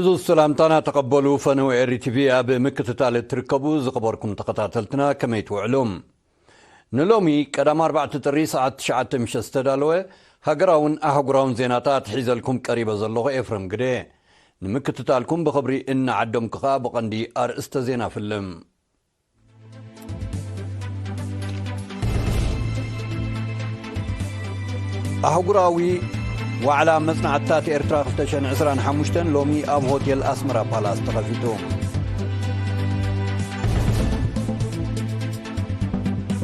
እዚ ሰላምታና ተቐበሉ። ፈነው ኤሪ ቲቪ ኣብ ምክትታል እትርከቡ ዝኸበርኩም ተኸታተልትና ከመይ ትውዕሉ? ንሎሚ ቀዳም ኣርባዕተ ጥሪ ሰዓት ትሽዓተ ምሸት ዝተዳለወ ሃገራውን ኣህጉራውን ዜናታት ሒዘልኩም ቀሪበ ዘለኹ ኤፍረም ግደ። ንምክትታልኩም ብኽብሪ እናዓደምኩ ኸኣ ብቐንዲ ኣርእስተ ዜና ፍልም። ኣህጉራዊ ዋዕላ መጽናዕትታት ኤርትራ ክልተ ሽሕን ዕስራን ሓሙሽተን ሎሚ ኣብ ሆቴል ኣስመራ ፓላስ ተኸፊቱ።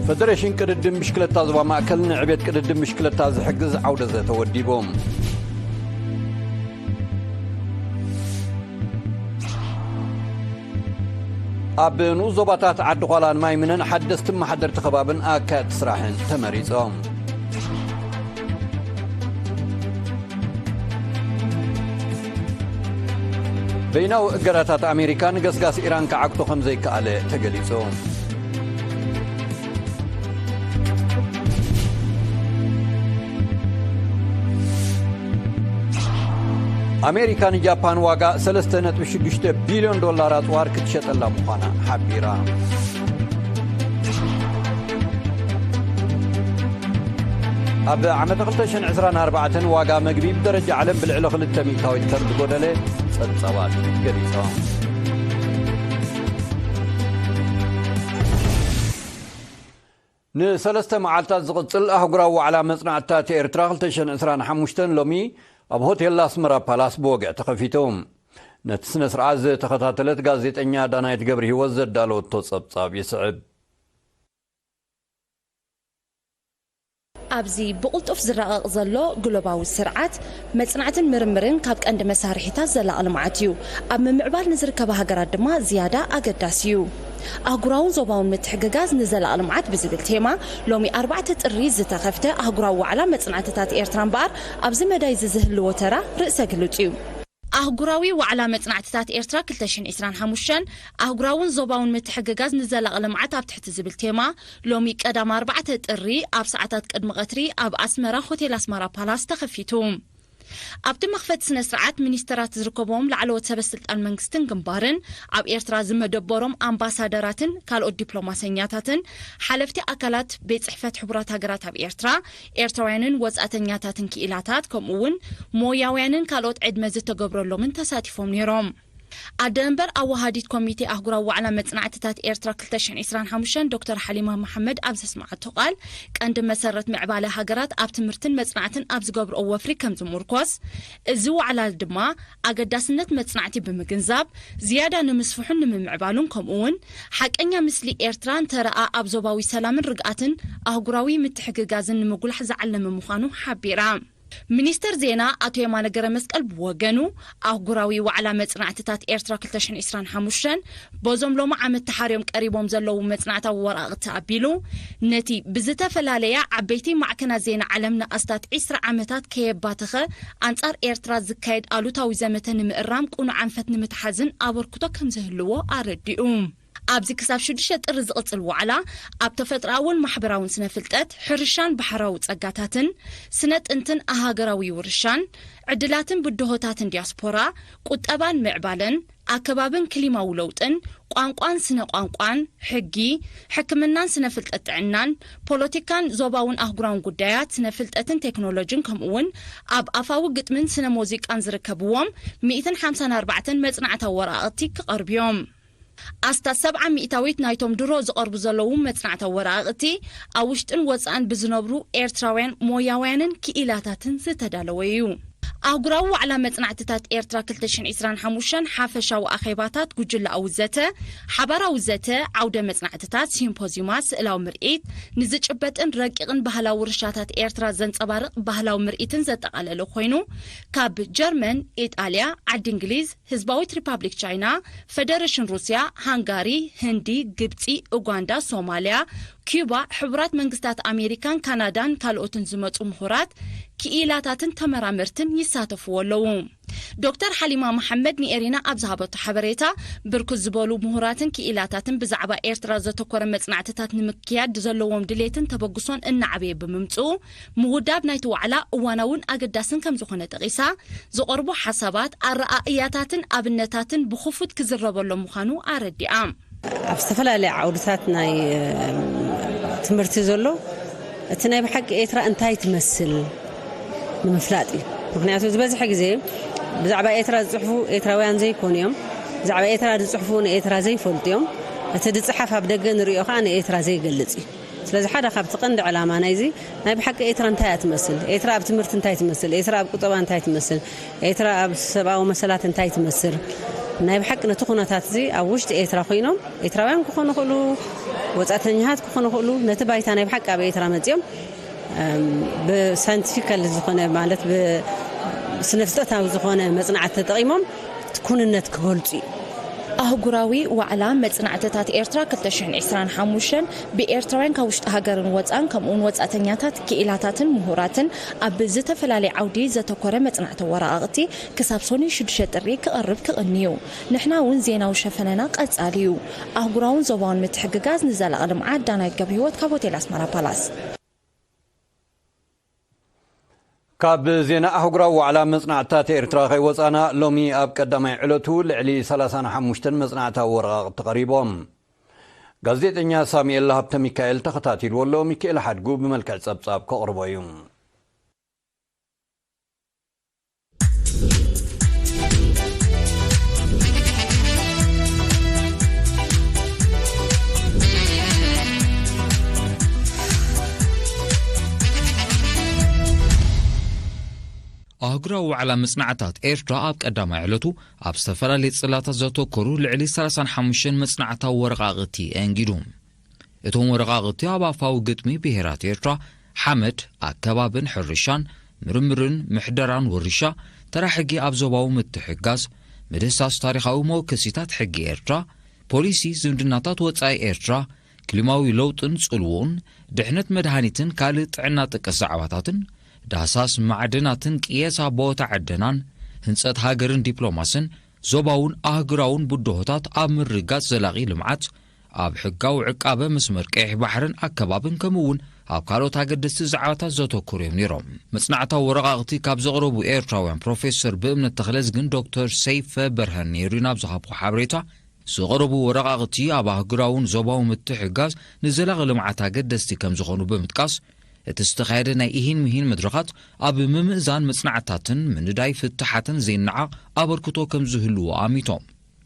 ፈደሬሽን ቅድድም ብሽክለታ ዞባ ማእከል ንዕቤት ቅድድም ብሽክለታ ዝሕግዝ ዓውደ ዘተ ወዲቡ። ኣብ ንኡስ ዞባታት ዓዲ ዃላን ማይምነን ሓደስቲ መሓደርቲ ከባብን ኣካየድቲ ስራሕን ተመሪጾም። በይናዊ እገዳታት ኣሜሪካ ንገስጋስ ኢራን ክዓግቶ ከም ዘይከኣለ ተገሊጹ። ኣሜሪካ ንጃፓን ዋጋ ሰለስተ ነጥቢ ሽዱሽተ ቢልዮን ዶላር ኣጽዋር ክትሸጠላ ምዃና ሓቢራ። ኣብ ዓመት ክልተ ሽሕን ዕስራን ኣርባዕተን ዋጋ መግቢ ብደረጃ ዓለም ብልዕሊ ክልተ ሚእታዊት ከም ዝጎደለ ጸብጻባት ገሊጾም። ንሰለስተ መዓልታት ዝቕጽል ኣህጉራዊ ዋዕላ መጽናዕትታት ኤርትራ ክልተ ሽሕን ዕስራን ሓሙሽተን ሎሚ ኣብ ሆቴል ኣስመራ ፓላስ ብወግዒ ተኸፊቱ። ነቲ ስነ ስርዓት ዝተኸታተለት ጋዜጠኛ ዳናይት ገብረ ህይወት ዘዳለወቶ ጸብጻብ ይስዕብ። ኣብዚ ብቕልጡፍ ዝረቐቕ ዘሎ ግሎባዊ ስርዓት፣ መጽናዕትን ምርምርን ካብ ቀንዲ መሳርሒታት ዘላቒ ልምዓት እዩ። ኣብ ምምዕባል ንዝርከባ ሃገራት ድማ ዝያዳ ኣገዳሲ እዩ። ኣህጉራውን ዞባውን ምትሕግጋዝ ንዘላቒ ልምዓት ብዝብል ቴማ፣ ሎሚ ኣርባዕተ ጥሪ ዝተኸፍተ ኣህጉራዊ ዋዕላ መጽናዕትታት ኤርትራ እምበኣር፣ ኣብዚ መዳይ እዚ ዝህልዎ ተራ ርእሰ ግሉጽ እዩ። ኣህጉራዊ ዋዕላ መጽናዕትታት ኤርትራ ክልተ ሽሕን ዕስራን ሓሙሽተን፣ ኣህጉራውን ዞባውን ምትሕግጋዝ ንዘላቒ ልምዓት ኣብ ትሕቲ ዝብል ቴማ፣ ሎሚ ቀዳም ኣርባዕተ ጥሪ ኣብ ሰዓታት ቅድሚ ቀትሪ ኣብ ኣስመራ ሆቴል ኣስመራ ፓላስ ተኸፊቱ። ኣብቲ መኽፈቲ ስነ ስርዓት ሚኒስተራት ዝርከብዎም ላዕለዎት ሰበ ስልጣን መንግስትን ግንባርን፣ ኣብ ኤርትራ ዝመደበሮም ኣምባሳደራትን ካልኦት ዲፕሎማሰኛታትን፣ ሓለፍቲ ኣካላት ቤት ጽሕፈት ሕቡራት ሃገራት ኣብ ኤርትራ፣ ኤርትራውያንን ወጻእተኛታትን ክኢላታት፣ ከምኡ እውን ሞያውያንን ካልኦት ዕድመ ዝተገብረሎምን ተሳቲፎም ነይሮም። ኣደ መንበር ኣወሃዲት ኮሚቴ ኣህጉራዊ ዋዕላ መጽናዕትታት ኤርትራ ክልተ ሽሕን ዕስራን ሓሙሽተን ዶክተር ሓሊማ መሓመድ ኣብ ዘስምዓቶ ቃል፣ ቀንዲ መሰረት ምዕባለ ሃገራት ኣብ ትምህርትን መጽናዕትን ኣብ ዝገብርኦ ወፍሪ ከም ዝምርኮስ፣ እዚ ዋዕላ ድማ ኣገዳስነት መጽናዕቲ ብምግንዛብ፣ ዝያዳ ንምስፍሑን ንምምዕባሉን፣ ከምኡ እውን ሓቀኛ ምስሊ ኤርትራ እንተረኣ ኣብ ዞባዊ ሰላምን ርግኣትን ኣህጉራዊ ምትሕግጋዝን ንምጉላሕ ዝዓለመ ምዃኑ ሓቢራ። ሚኒስተር ዜና ኣቶ የማነ ገረመስቀል ብወገኑ፣ ኣህጉራዊ ዋዕላ መጽናዕትታት ኤርትራ ክልተ ሽሕን ዕስራን ሓሙሽተን በዞም ሎሚ ዓመት ተሓርዮም ቀሪቦም ዘለዉ መጽናዕታዊ ወረቓቕቲ ኣቢሉ፣ ነቲ ብዝተፈላለያ ዓበይቲ ማዕከናት ዜና ዓለም ንኣስታት ዕስራ ዓመታት ከየባተኸ ኣንጻር ኤርትራ ዝካየድ ኣሉታዊ ዘመተ ንምእራም ቅኑዕ ኣንፈት ንምትሓዝን ኣበርክቶ ከም ዝህልዎ ኣረዲኡ። ኣብዚ ክሳብ ሽዱሽተ ጥሪ ዝቕጽል ዋዕላ፣ ኣብ ተፈጥሮኣውን ማሕበራውን ስነ-ፍልጠት፣ ሕርሻን ባሕራዊ ጸጋታትን፣ ስነ-ጥንትን ኣህጉራዊ ውርሻን፣ ዕድላትን ብድሆታትን ዲያስፖራ፣ ቁጠባን ምዕባለን፣ ኣከባብን ክሊማዊ ለውጥን፣ ቋንቋን ስነ-ቋንቋን፣ ሕጊ፣ ሕክምናን ስነ-ፍልጠት ጥዕናን፣ ፖለቲካን ዞባውን ኣህጉራውን ጉዳያት፣ ስነ-ፍልጠትን ቴክኖሎጂን፣ ከምኡ'ውን ኣብ ኣፋዊ ግጥምን ስነ-ሙዚቃን ዝርከብዎም ሚእትን ሓምሳን ኣርባዕተን መጽናዕታዊ ወረቓቕቲ ክቐርቡ እዮም። ኣስታት ሰብዓ ሚእታዊት ናይቶም ድሮ ዝቐርቡ ዘለዉ መጽናዕታዊ ወረቓቕቲ፣ ኣብ ውሽጥን ወጻእን ብዝነብሩ ኤርትራውያን ሞያውያንን ክኢላታትን ዝተዳለወ እዩ። ኣህጉራዊ ዋዕላ መጽናዕትታት ኤርትራ ክልተ ሽሕን ዕስራን ሓሙሽተን ሓፈሻዊ ኣኼባታት፣ ጉጅለኣዊ ዘተ፣ ሓባራዊ ዘተ፣ ዓውደ መጽናዕትታት፣ ሲምፖዝዩማት፣ ስእላዊ ምርኢት፣ ንዝጭበጥን ረቂቕን ባህላዊ ውርሻታት ኤርትራ ዘንጸባርቕ ባህላዊ ምርኢትን ዘጠቓለለ ኮይኑ፣ ካብ ጀርመን፣ ኢጣልያ፣ ዓዲ እንግሊዝ፣ ህዝባዊት ሪፓብሊክ ቻይና፣ ፈደረሽን ሩስያ፣ ሃንጋሪ፣ ህንዲ፣ ግብጺ፣ ኡጋንዳ፣ ሶማልያ፣ ኪዩባ፣ ሕቡራት መንግስታት ኣሜሪካን ካናዳን ካልኦትን ዝመጹ ምሁራት፣ ክኢላታትን ተመራመርትን ይሳተፍዎ ኣለዉ። ዶክተር ሓሊማ መሓመድ ንኤሪና ኣብ ዝሃበቶ ሓበሬታ፣ ብርክት ዝበሉ ምሁራትን ክኢላታትን ብዛዕባ ኤርትራ ዘተኮረ መጽናዕትታት ንምክያድ ዘለዎም ድሌትን ተበግሶን እናዓበየ ብምምጽኡ፣ ምውዳብ ናይቲ ዋዕላ እዋናውን ኣገዳስን ከም ዝኾነ ጠቒሳ፣ ዝቐርቡ ሓሳባት፣ ኣረኣእያታትን ኣብነታትን ብኽፉት ክዝረበሎም ምዃኑ ኣረዲኣ። ኣብ ዝተፈላለየ ዓውድታት ናይ ትምህርቲ ዘሎ፣ እቲ ናይ ብሓቂ ኤርትራ እንታይ ትመስል ንምፍላጥ እዩ። ምክንያቱ ዝበዝሐ ግዜ ብዛዕባ ኤርትራ ዝጽሕፉ ኤርትራውያን ዘይኮኑ እዮም። ብዛዕባ ኤርትራ ዝጽሕፉ ንኤርትራ ዘይፈልጡ እዮም። እቲ ዝጽሓፍ ኣብ ደገ ንሪኦ ከዓ ንኤርትራ ዘይገልጽ እዩ። ስለዚ ሓደ ካብቲ ቀንዲ ዕላማ ናይዚ ናይ ብሓቂ ኤርትራ እንታይ እያ ትመስል፣ ኤርትራ ኣብ ትምህርቲ እንታይ ትመስል፣ ኤርትራ ኣብ ቁጠባ እንታይ ትመስል፣ ኤርትራ ኣብ ሰብኣዊ መሰላት እንታይ ትመስል፣ ናይ ብሓቂ ነቲ ኩነታት እዚ ኣብ ውሽጢ ኤርትራ ኮይኖም ኤርትራውያን ክኾኑ ይኽእሉ፣ ወጻእተኛታት ክኾኑ ይኽእሉ፣ ነቲ ባይታ ናይ ብሓቂ ኣብ ኤርትራ መጺኦም ብሳይንቲፊካል ዝኾነ ማለት ብስነ ፍልጠታዊ ዝኾነ መጽናዕቲ ተጠቒሞም እቲ ኩንነት ክገልጹ እዩ። ኣህጉራዊ ዋዕላ መጽናዕትታት ኤርትራ ክልተ ሽሕን ዕስራን ሓሙሽተን ብኤርትራውያን ካብ ውሽጢ ሃገርን ወጻን ከምኡውን ወጻእተኛታት ክኢላታትን ምሁራትን ኣብ ዝተፈላለየ ዓውዲ ዘተኮረ መጽናዕቲ ወረቓቕቲ ክሳብ ሶኒ ሽዱሽተ ጥሪ ክቐርብ ክቕኒ እዩ። ንሕና እውን ዜናዊ ሸፈነና ቀጻሊ እዩ። ኣህጉራውን ዞባውን ምትሕግጋዝ ንዘላቒ ልምዓት። ዳናይት ገብረ ህይወት ካብ ሆቴል ኣስመራ ፓላስ። ካብ ዜና ኣህጉራዊ ዋዕላ መጽናዕትታት ኤርትራ ከይወጻና፣ ሎሚ ኣብ ቀዳማይ ዕለቱ ልዕሊ ሰላሳን ሓሙሽተን መጽናዕታዊ ወረቓቕቲ ቀሪቦም። ጋዜጠኛ ሳሙኤል ሃብተ ሚካኤል ተኸታቲልዎ ኣሎ። ሚካኤል ሓድጉ ብመልክዕ ጸብጻብ ከቕርቦ እዩ። ኣህጉራዊ ዋዕላ መጽናዕታት ኤርትራ ኣብ ቀዳማይ ዕለቱ ኣብ ዝተፈላለየ ጽላታት ዘተኮሩ ልዕሊ ሰላሳን ሓሙሽተን መጽናዕታዊ ወረቓቕቲ ኣንጊዱ። እቶም ወረቓቕቲ ኣብ ኣፋዊ ግጥሚ ብሄራት ኤርትራ፣ ሓመድ፣ ኣከባብን ሕርሻን፣ ምርምርን ምሕደራን ውርሻ፣ ተራ ሕጊ ኣብ ዞባዊ ምትሕግጋዝ፣ ምድህሳስ ታሪኻዊ መወከሲታት ሕጊ ኤርትራ፣ ፖሊሲ ዝምድናታት ወጻኢ ኤርትራ፣ ክሊማዊ ለውጥን ጽልውኡን፣ ድሕነት መድሃኒትን ካልእ ጥዕና ጠቀስ ዛዕባታትን፣ ዳህሳስ ማዕድናትን ቅየሳ ቦታ ዕደናን፣ ህንጸት ሃገርን ዲፕሎማስን፣ ዞባውን ኣህጉራውን ብድሆታት ኣብ ምርግጋጽ ዘላቒ ልምዓት፣ ኣብ ሕጋዊ ዕቃበ መስመር ቀይሕ ባሕርን ኣከባብን ከምኡ እውን ኣብ ካልኦት ኣገደስቲ ዛዕባታት ዘተኩሩ እዮም ነይሮም። መጽናዕታዊ ወረቓቕቲ ካብ ዘቕረቡ ኤርትራውያን ፕሮፌሰር ብእምነት ተኽለዝግን ዶክተር ሰይፈ በርሀን ነይሩ ናብ ዝሃብኩ ሓበሬታ፣ ዝቐረቡ ወረቓቕቲ ኣብ ኣህጉራውን ዞባዊ ምትሕግጋዝ ንዘላቒ ልምዓት ኣገደስቲ ከም ዝኾኑ ብምጥቃስ፣ እቲ ዝተኻየደ ናይ ኢሂን ምሂን መድረኻት ኣብ ምምእዛን መጽናዕታትን ምንዳይ ፍትሓትን ዘይነዓቕ ኣበርክቶ ከም ዝህልዎ ኣሚቶም።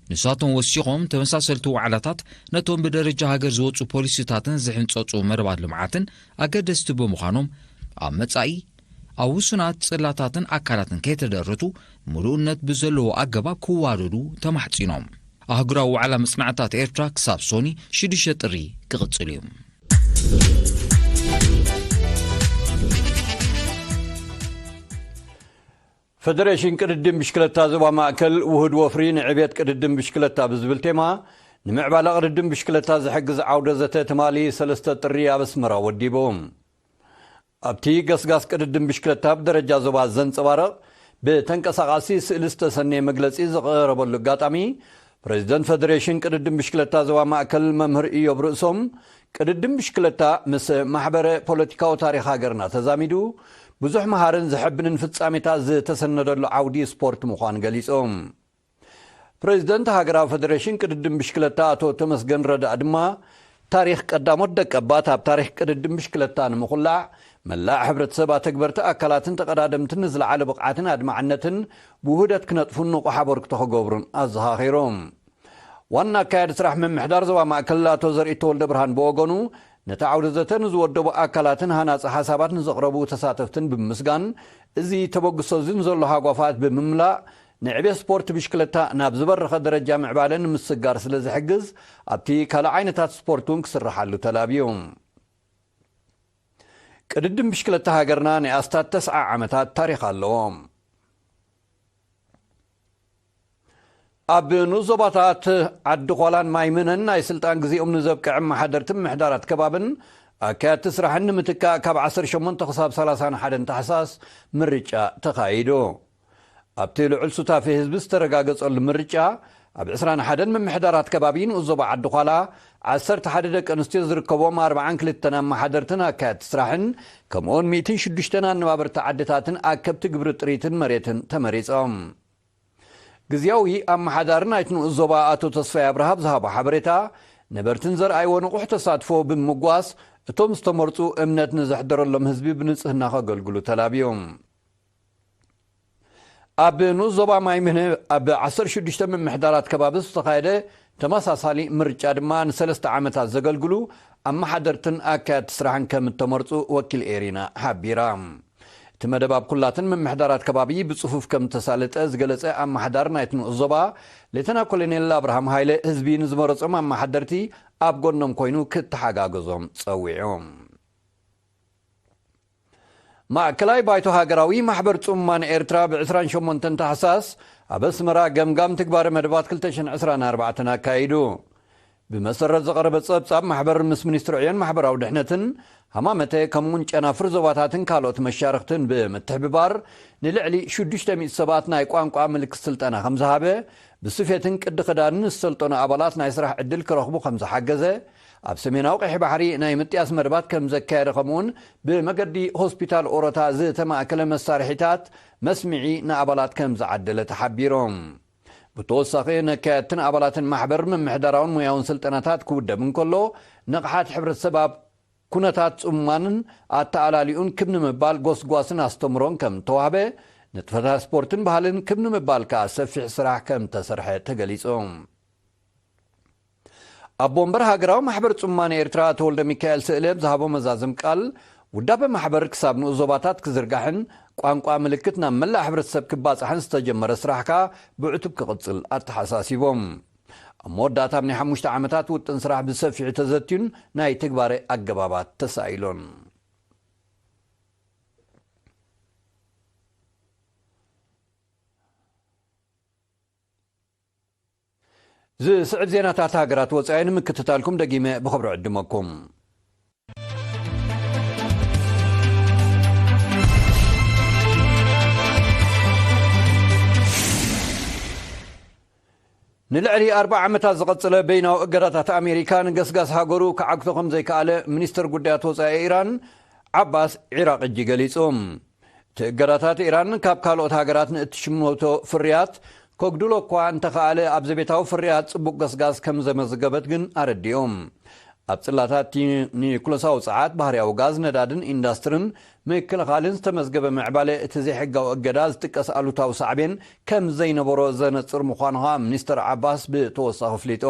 ንሳቶም ወሲኾም፣ ተመሳሰልቲ ዋዕላታት ነቶም ብደረጃ ሃገር ዝወጹ ፖሊሲታትን ዝሕንጸጹ መደባት ልምዓትን ኣገደስቲ ብምዃኖም፣ ኣብ መጻኢ ኣብ ውሱናት ጽላታትን ኣካላትን ከይተደረቱ ምሉእነት ብዘለዎ ኣገባብ ክዋደዱ ተማሕጺኖም። ኣህጉራዊ ዋዕላ መጽናዕታት ኤርትራ ክሳብ ሶኒ ሽዱሽተ ጥሪ ክቕጽል እዩ። ፈደሬሽን ቅድድም ብሽክለታ ዞባ ማእከል ውሁድ ወፍሪ ንዕብየት ቅድድም ብሽክለታ ብዝብል ቴማ ንምዕባለ ቅድድም ብሽክለታ ዝሕግዝ ዓውደ ዘተ ትማሊ ሰለስተ ጥሪ ኣብ ኣስመራ ወዲቡ። ኣብቲ ገስጋስ ቅድድም ብሽክለታ ብደረጃ ዞባ ዘንጸባርቕ ብተንቀሳቓሲ ስእሊ ዝተሰነየ መግለጺ ዝቐረበሉ ኣጋጣሚ፣ ፕሬዚደንት ፈደሬሽን ቅድድም ብሽክለታ ዞባ ማእከል መምህር ኢዮብ ርእሶም፣ ቅድድም ብሽክለታ ምስ ማሕበረ ፖለቲካዊ ታሪኽ ሃገርና ተዛሚዱ ብዙሕ መሃርን ዘሐብንን ፍጻሜታት ዝተሰነደሉ ዓውዲ ስፖርት ምዃኑ ገሊጾም። ፕሬዚደንት ሃገራዊ ፈደሬሽን ቅድድም ብሽክለታ ኣቶ ተመስገን ረዳእ ድማ፣ ታሪኽ ቀዳሞት ደቀባት ኣብ ታሪኽ ቅድድም ብሽክለታ ንምኹላዕ፣ መላእ ሕብረተሰብ፣ ኣተግበርቲ ኣካላትን ተቐዳደምትን ንዝለዓለ ብቕዓትን ኣድማዕነትን ብውህደት ክነጥፉን ንቑሕ ኣበርክቶ ክገብሩን ኣዘኻኺሮም። ዋና ኣካያዲ ስራሕ ምምሕዳር ዞባ ማእከል ኣቶ ዘርኢት ተወልደ ብርሃን ብወገኑ፣ ነቲ ዓውደ ዘተ ንዝወደቡ ኣካላትን ሃናጺ ሓሳባት ንዘቕረቡ ተሳተፍትን ብምምስጋን፣ እዚ ተበግሶ እዚ ንዘሎ ሃጓፋት ብምምላእ፣ ንዕቤት ስፖርት ብሽክለታ ናብ ዝበረኸ ደረጃ ምዕባለ ንምስግጋር ስለ ዝሕግዝ፣ ኣብቲ ካልእ ዓይነታት ስፖርት እውን ክስርሓሉ ተላብዩ። ቅድድም ብሽክለታ ሃገርና ናይ ኣስታት ተስዓ ዓመታት ታሪኽ ኣለዎ። ኣብ ንኡስ ዞባታት ዓዲ ዃላን ማይ ምነን ናይ ስልጣን ግዜኦም ንዘብቅዐ ኣመሓደርትን ምሕዳራት ከባብን ኣካያድቲ ስራሕን ንምትካእ ካብ ዓሰርተ ሸሞንተ ክሳብ ሰላሳን ሓደን ታሕሳስ ምርጫ ተኻይዱ። ኣብቲ ልዑል ሱታፌ ህዝቢ ዝተረጋገጸሉ ምርጫ፣ ኣብ ዕስራን ሓደን ምምሕዳራት ከባቢ ንኡስ ዞባ ዓዲ ዃላ፣ ዓሰርተ ሓደ ደቂ ኣንስትዮ ዝርከቦም ኣርብዓን ክልተን ኣመሓደርትን ኣካያድቲ ስራሕን፣ ከምኡውን ሚእትን ሽዱሽተን ኣነባበርቲ ዓድታትን ኣከብቲ ግብሪ ጥሪትን መሬትን ተመሪጾም። ግዝያዊ ኣመሓዳሪ ናይቲ ንኡስ ዞባ ኣቶ ተስፋይ ኣብርሃ ብዝሃቦ ሓበሬታ፣ ነበርትን ዘርኣይዎ ንቑሕ ተሳትፎ ብምጓስ፣ እቶም ዝተመርጹ እምነት ንዘሕደረሎም ህዝቢ ብንጽህና ከገልግሉ ተላብዮም። ኣብ ንኡስ ዞባ ማይ ምህነ ኣብ ዓሰርተ ሽዱሽተ ምምሕዳራት ከባቢ ዝተኻየደ ተመሳሳሊ ምርጫ ድማ ንሰለስተ ዓመታት ዘገልግሉ ኣመሓደርትን ኣካያድቲ ስራሕን ከም እተመርጹ ወኪል ኤሪና ሓቢራ። እቲ መደብ ኣብ ኩላትን ምምሕዳራት ከባቢ ብጽፉፍ ከም እተሳለጠ ዝገለጸ ኣመሓዳሪ ናይቲ ንኡስ ዞባ ሌተና ኮሎኔል ኣብርሃም ሃይለ፣ ህዝቢ ንዝመረጾም ኣመሓደርቲ ኣብ ጎኖም ኮይኑ ክተሓጋገዞም ጸዊዑ። ማእከላይ ባይቶ ሃገራዊ ማሕበር ጽሙማን ኤርትራ ብ ዕስራን ሸሞንተን ታሕሳስ ኣብ ኣስመራ ገምጋም ትግባረ መደባት ክልተ ሽሕን ዕስራን ኣርባዕተን ኣካይዱ። ብመሰረት ዝቐረበ ጸብጻብ፣ ማሕበር ምስ ሚኒስትሪ ዕዮን ማሕበራዊ ድሕነትን፣ ሃማመተ፣ ከምኡውን ጨናፍር ዞባታትን ካልኦት መሻርኽትን ብምትሕብባር፣ ንልዕሊ ሽዱሽተ ሚእቲ ሰባት ናይ ቋንቋ ምልክት ስልጠና ከም ዝሃበ፣ ብስፌትን ቅዲ ክዳንን ዝሰልጠኑ ኣባላት ናይ ስራሕ ዕድል ክረኽቡ ከም ዝሓገዘ፣ ኣብ ሰሜናዊ ቀይሕ ባሕሪ ናይ ምጥያስ መደባት ከም ዘካየደ፣ ከምኡውን ብመገዲ ሆስፒታል ኦሮታ ዝተማእከለ መሳርሒታት መስምዒ ንኣባላት ከም ዝዓደለ ተሓቢሮም። ብተወሳኺ፣ ነካየድትን ኣባላትን ማሕበር ምምሕዳራውን ሞያውን ስልጠናታት ክውደብ እንከሎ፣ ንቕሓት ሕብረተሰብ ኣብ ኩነታት ጽሙማንን ኣተኣላሊኡን ክብ ንምባል ጎስጓስን ኣስተምሮን ከም ተዋህበ፣ ንጥፈታት ስፖርትን ባህልን ክብ ንምባል ከኣ ሰፊሕ ስራሕ ከም ተሰርሐ ተገሊጹ። ኣቦ ወንበር ሃገራዊ ማሕበር ጽሙማን ኤርትራ ተወልደ ሚካኤል ስእለ ብዝሃቦ መዛዘም ቃል፣ ውዳበ ማሕበር ክሳብ ንኡስ ዞባታት ክዝርጋሕን ቋንቋ ምልክት ናብ መላእ ሕብረተሰብ ክባጻሕን ዝተጀመረ ስራሕ ከኣ ብዕቱብ ክቕጽል ኣተሓሳሲቦም። ኣብ መወዳእታ ናይ ሓሙሽተ ዓመታት ውጥን ስራሕ ብሰፊሑ ተዘትዩን ናይ ትግባረ ኣገባባት ተሳኢሎን። ዝስዕብ ዜናታት ሃገራት ወጻኢ ንምክትታልኩም ደጊመ ብኽብሪ ዕድመኩም። ንልዕሊ ኣርብዓ ዓመታት ዝቐጸለ በይናዊ እገዳታት ኣሜሪካ ንገስጋስ ሃገሩ ክዓግቶ ከም ዘይከኣለ ሚኒስትር ጉዳያት ወጻኢ ኢራን ዓባስ ዒራቕጂ ገሊጹ። እቲ እገዳታት ኢራን ካብ ካልኦት ሃገራት ንእትሽምቶ ፍርያት ከጉድሎ እኳ እንተኸኣለ፣ ኣብ ዘቤታዊ ፍርያት ጽቡቕ ገስጋስ ከም ዘመዝገበት ግን ኣረዲኡ። ኣብ ጽላታት እቲ ኒኩለሳዊ ጸዓት፣ ባህርያዊ ጋዝ፣ ነዳድን ኢንዳስትርን ምክልኻልን ዝተመዝገበ ምዕባለ እቲ ዘይሕጋዊ እገዳ ዝጥቀስ ኣሉታዊ ሳዕቤን ከም ዘይነበሮ ዘነጽር ምዃኑ ኸኣ ሚኒስተር ዓባስ ብተወሳኺ ኣፍሊጡ።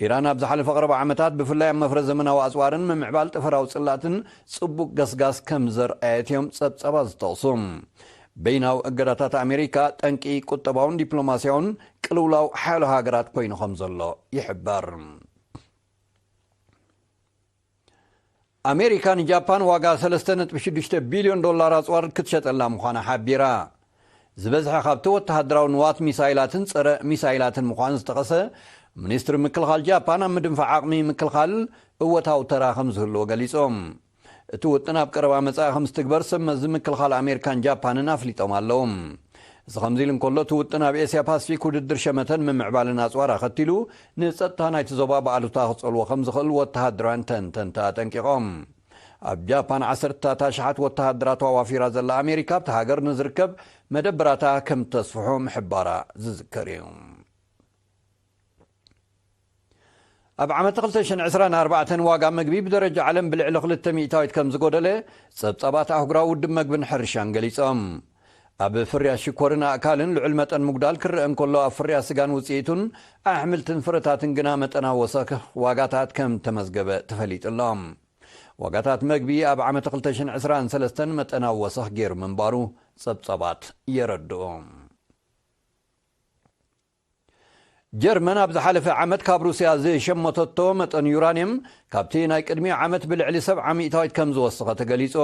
ኢራን ኣብ ዝሓለፈ ቀረባ ዓመታት ብፍላይ ኣብ መፍረ ዘመናዊ ኣጽዋርን ምምዕባል ጠፈራዊ ጽላትን ጽቡቕ ገስጋስ ከም ዘርኣየት እዮም ጸብጻባት ዝጠቕሱ። በይናዊ እገዳታት ኣሜሪካ ጠንቂ ቁጠባውን ዲፕሎማስያውን ቅልውላው ሓያሎ ሃገራት ኮይኑ ከም ዘሎ ይሕበር። ኣሜሪካ ንጃፓን ዋጋ ሰለስተ ነጥቢ ሽዱሽተ ቢልዮን ዶላር ኣጽዋር ክትሸጠላ ምዃና ሓቢራ። ዝበዝሐ ካብቲ ወተሃደራዊ ንዋት ሚሳይላትን ጸረ ሚሳይላትን ምዃኑ ዝጠቐሰ ሚኒስትሪ ምክልኻል ጃፓን፣ ኣብ ምድንፋዕ ዓቕሚ ምክልኻል እወታዊ ተራ ከም ዝህልዎ ገሊጾም። እቲ ውጥን ኣብ ቀረባ መጻኢ ከም ዝትግበር ሰብ መዚ ምክልኻል ኣሜሪካን ጃፓንን ኣፍሊጦም ኣለዉ። እዚ ከምዚ ኢሉ እንከሎ፣ እቲ ውጥን ኣብ ኤስያ ፓሲፊክ ውድድር ሸመተን ምምዕባልን ኣጽዋር ኣኸቲሉ፣ ንጸጥታ ናይቲ ዞባ ብኣሉታ ክጸልዎ ከም ዝኽእል ወተሃደራውያን ተንተንቲ ኣጠንቂቖም። ኣብ ጃፓን ዓሰርተታት ኣሽሓት ወተሃደራቱ ኣዋፊራ ዘላ ኣሜሪካ፣ ኣብቲ ሃገር ንዝርከብ መደበራታ ከም ተስፍሖ ምሕባራ ዝዝከር እዩ። ኣብ ዓመት ክልተ ሽሕን ዕስራን ኣርባዕተን ዋጋ መግቢ ብደረጃ ዓለም ብልዕሊ ክልተ ሚእታዊት ከም ዝጎደለ ጸብጻባት ኣህጉራዊ ውድብ መግብን ሕርሻን ገሊጾም። ኣብ ፍርያት ሽኮርን ኣእካልን ልዑል መጠን ምጉዳል ክረአ እንከሎ፣ ኣብ ፍርያት ስጋን ውጽኢቱን ኣሕምልትን ፍረታትን ግና መጠናዊ ወሰኽ ዋጋታት ከም ተመዝገበ ተፈሊጡ ኣሎ። ዋጋታት መግቢ ኣብ ዓመት ክልተ ሽሕን ዕስራን ሰለስተን መጠናዊ ወሰኽ ገይሩ ምንባሩ ጸብጻባት የረድኡ። ጀርመን ኣብ ዝሓለፈ ዓመት ካብ ሩስያ ዝሸመተቶ መጠን ዩራንየም ካብቲ ናይ ቅድሚ ዓመት ብልዕሊ ሰብዓ ሚእታዊት ከም ዝወሰኸ ተገሊጹ።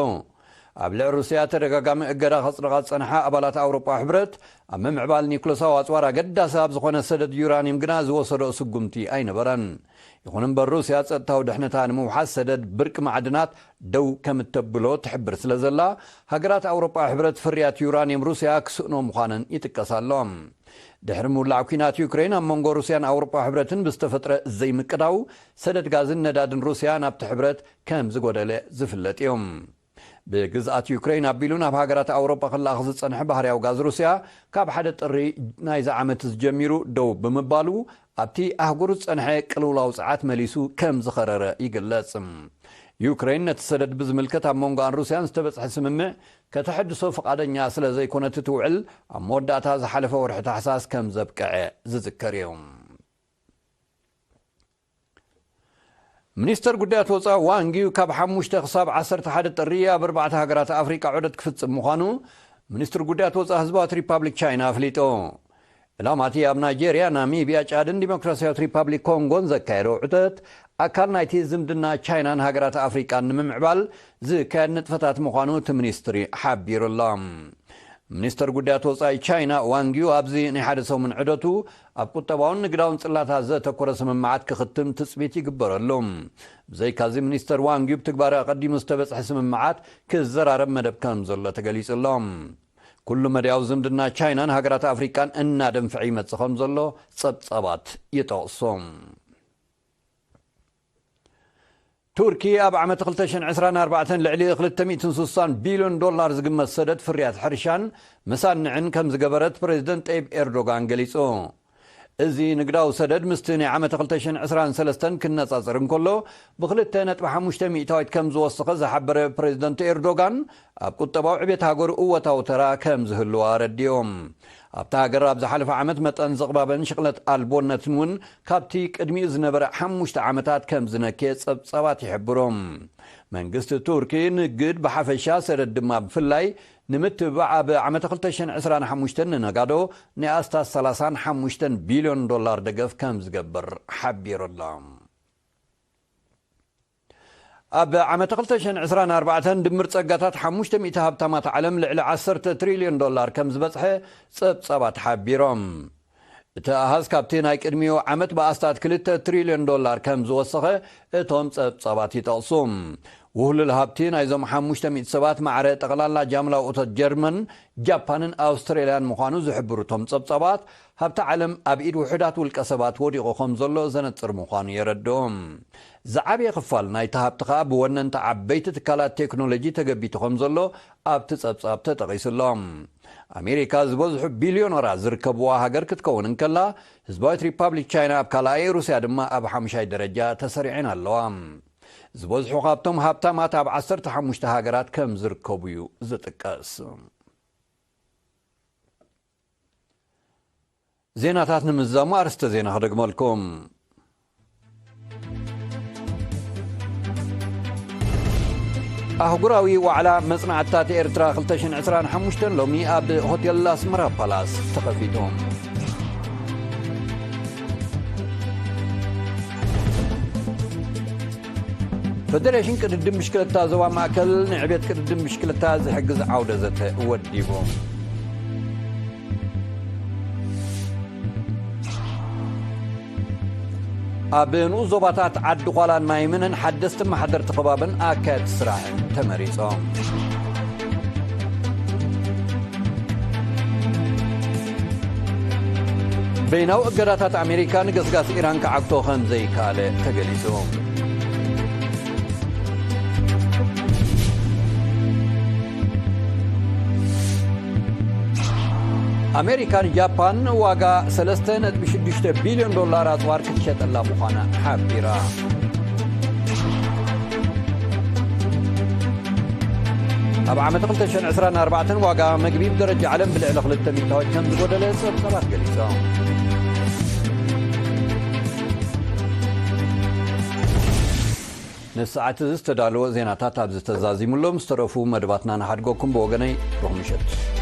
ኣብ ልዕሊ ሩስያ ተደጋጋሚ እገዳ ከጽድቓ ዝጸንሓ ኣባላት ኣውሮጳ ሕብረት፣ ኣብ ምምዕባል ኒኩለሳዊ ኣጽዋር ኣገዳሲ ኣብ ዝኾነ ሰደድ ዩራኒየም ግና ዝወሰዶ ስጉምቲ ኣይነበረን። ይኹን እምበር፣ ሩስያ ጸጥታዊ ድሕነታ ንምውሓስ ሰደድ ብርቂ ማዕድናት ደው ከም እተብሎ ትሕብር ስለ ዘላ፣ ሃገራት ኣውሮጳ ሕብረት ፍርያት ዩራኒየም ሩስያ ክስእኖ ምዃነን ይጥቀስ ኣሎ። ድሕሪ ምውላዕ ኲናት ዩክሬን፣ ኣብ መንጎ ሩስያን ኣውሮጳ ሕብረትን ብዝተፈጥረ ዘይምቅዳው፣ ሰደድ ጋዝን ነዳድን ሩስያ ናብቲ ሕብረት ከም ዝጎደለ ዝፍለጥ እዩ። ብግዝኣት ዩክሬን ኣቢሉ ናብ ሃገራት ኣውሮጳ ክለኣኽ ዝጸንሐ ባህርያዊ ጋዝ ሩስያ፣ ካብ ሓደ ጥሪ ናይዚ ዓመት ዝጀሚሩ ደው ብምባሉ፣ ኣብቲ ኣህጉር ዝጸንሐ ቅልውላው ጸዓት መሊሱ ከም ዝኸረረ ይግለጽ። ዩክሬን ነቲ ሰደድ ብዝምልከት ኣብ መንጎኣን ሩስያን ዝተበጽሐ ስምምዕ ከተሐድሶ ፍቓደኛ ስለ ዘይኮነት እቲ ውዕል፣ ኣብ መወዳእታ ዝሓለፈ ወርሒ ታሕሳስ ከም ዘብቅዐ ዝዝከር እዩ። ሚኒስተር ጉዳያት ወጻኢ ዋንግ ዩ ካብ ሓሙሽተ ክሳብ ዓሰርተ ሓደ ጥሪ ኣብ ኣርባዕተ ሃገራት ኣፍሪቃ ዑደት ክፍጽም ምዃኑ ሚኒስትሪ ጉዳያት ወጻኢ ህዝባዊት ሪፓብሊክ ቻይና ኣፍሊጡ። ዕላማ እቲ ኣብ ናይጄርያ፣ ናሚብያ፣ ጫድን ዲሞክራሲያዊት ሪፓብሊክ ኮንጎን ዘካየዶ ዑደት ኣካል ናይቲ ዝምድና ቻይናን ሃገራት ኣፍሪቃን ንምምዕባል ዝካየድ ንጥፈታት ምዃኑ እቲ ሚኒስትሪ ሓቢሩ ኣሎ። ሚኒስተር ጉዳያት ወጻኢ ቻይና ዋንግ ዩ ኣብዚ ናይ ሓደ ሰሙን ዑደቱ ኣብ ቁጠባውን ንግዳውን ጽላታት ዘተኮረ ስምምዓት ክኽትም ትጽቢት ይግበረሉ። ብዘይካዚ፣ ሚኒስተር ዋንግ ዩ ብትግባረ ኣቐዲሙ ዝተበጽሐ ስምምዓት ክዘራረብ መደብ ከም ዘሎ ተገሊጹ ኣሎ። ኩሉ መዳያዊ ዝምድና ቻይናን ሃገራት ኣፍሪቃን እናደንፍዐ ይመጽእ ከም ዘሎ ጸብጻባት ይጠቕሱ። ቱርኪ ኣብ ዓመት ክልተ ሽሕን ዕስራን ኣርባዕተን ልዕሊ ክልተ ሚእትን ስሳን ቢልዮን ዶላር ዝግመት ሰደድ ፍርያት ሕርሻን መሳንዕን ከም ዝገበረት ፕሬዝደንት ጠይብ ኤርዶጋን ገሊጹ። እዚ ንግዳዊ ሰደድ ምስቲ ናይ ዓመት ክልተ ሽሕን ዕስራን ሰለስተን ክነጻጸር እንከሎ፣ ብክልተ ነጥቢ ሓሙሽተ ሚእታዊት ከም ዝወሰኸ ዝሓበረ ፕሬዝደንት ኤርዶጋን፣ ኣብ ቁጠባዊ ዕቤት ሃገሩ እወታዊ ተራ ከም ዝህልዋ ኣረዲኡ። ኣብታ ሃገር ኣብ ዝሓለፈ ዓመት መጠን ዝቕባበን ሽቕለት ኣልቦነትን እውን ካብቲ ቅድሚኡ ዝነበረ ሓሙሽተ ዓመታት ከም ዝነከየ ጸብጻባት ይሕብሩ። መንግስቲ ቱርኪ ንግድ ብሓፈሻ፣ ሰደድ ድማ ብፍላይ ንምትብባዕ ኣብ ዓመተ ክልተ ሽሕን ዕስራን ሓሙሽተን ንነጋዶ ናይ ኣስታት ሰላሳን ሓሙሽተን ቢልዮን ዶላር ደገፍ ከም ዝገብር ሓቢሩ ኣሎ። ኣብ ዓመተ ክልተ ሽሕን ዕስራን ኣርባዕተን ድምር ጸጋታት ሓሙሽተ ሚእቲ ሃብታማት ዓለም ልዕሊ ዓሰርተ ትሪልዮን ዶላር ከም ዝበጽሐ ጸብጻባት ሓቢሮም። እቲ ኣሃዝ ካብቲ ናይ ቅድሚኡ ዓመት ብኣስታት ክልተ ትሪልዮን ዶላር ከም ዝወሰኸ እቶም ጸብጻባት ይጠቕሱ። ውህሉል ሃብቲ ናይዞም ሓሙሽተ ሚእቲ ሰባት ማዕረ ጠቕላላ ጃምላዊ እቶት ጀርመን፣ ጃፓንን ኣውስትራልያን ምዃኑ ዝሕብሩ እቶም ጸብጻባት፣ ሃብቲ ዓለም ኣብ ኢድ ውሑዳት ውልቀ ሰባት ወዲቑ ከም ዘሎ ዘነጽር ምዃኑ የረድኡ። ዝዓበየ ክፋል ናይቲ ሃብቲ ከኣ ብወነንቲ ዓበይቲ ትካላት ቴክኖሎጂ ተገቢቱ ከም ዘሎ ኣብቲ ጸብጻብ ተጠቒሱ ኣሎ። ኣሜሪካ ዝበዝሑ ቢልዮነራት ዝርከብዋ ሃገር ክትከውን እንከላ፣ ህዝባዊት ሪፓብሊክ ቻይና ኣብ ካልኣይ፣ ሩስያ ድማ ኣብ ሓሙሻይ ደረጃ ተሰሪዐን ኣለዋ። ዝበዝሑ ካብቶም ሃብታማት ኣብ ዓሰርተ ሓሙሽተ ሃገራት ከም ዝርከቡ እዩ ዝጥቀስ። ዜናታት ንምዝዛሙ ኣርስተ ዜና ክደግመልኩም። ኣህጉራዊ ዋዕላ መጽናዕትታት ኤርትራ ክልተ ሽሕን ዕስራን ሓሙሽተን ሎሚ ኣብ ሆቴል ኣስመራ ፓላስ ተኸፊቱ። ፈደሬሽን ቅድድም ብሽክለታ ዞባ ማእከል ንዕቤት ቅድድም ብሽክለታ ዝሕግዝ ዓውደ ዘተ ወዲቡ። ኣብ ንኡስ ዞባታት ዓዲ ዃላን ማይምንን ሓደስቲ ማሕደርቲ ከባብን ኣካየድቲ ስራሕን ተመሪጾም። በይናዊ እገዳታት ኣሜሪካ ንገስጋስ ኢራን ክዓግቶ ከም ዘይከኣለ ተገሊጹ። ኣሜሪካን ጃፓን ዋጋ ሰለስተ ነጥቢ ሽዱሽተ ቢልዮን ዶላር ኣጽዋር ክትሸጠላ ምዃና ሓቢራ። ኣብ ዓመት ክልተ ሽሕን ዕስራን ኣርባዕተን ዋጋ መግቢ ብደረጃ ዓለም ብልዕሊ ክልተ ሚእታዊት ከም ዝጎደለ ጸብጻባት ገሊጾም። ንሰዓት እዚ ዝተዳለወ ዜናታት ኣብዚ ተዛዚሙሎም፣ ዝተረፉ መደባትና ንሓድገኩም። ብወገነይ ሩኽ ምሸት።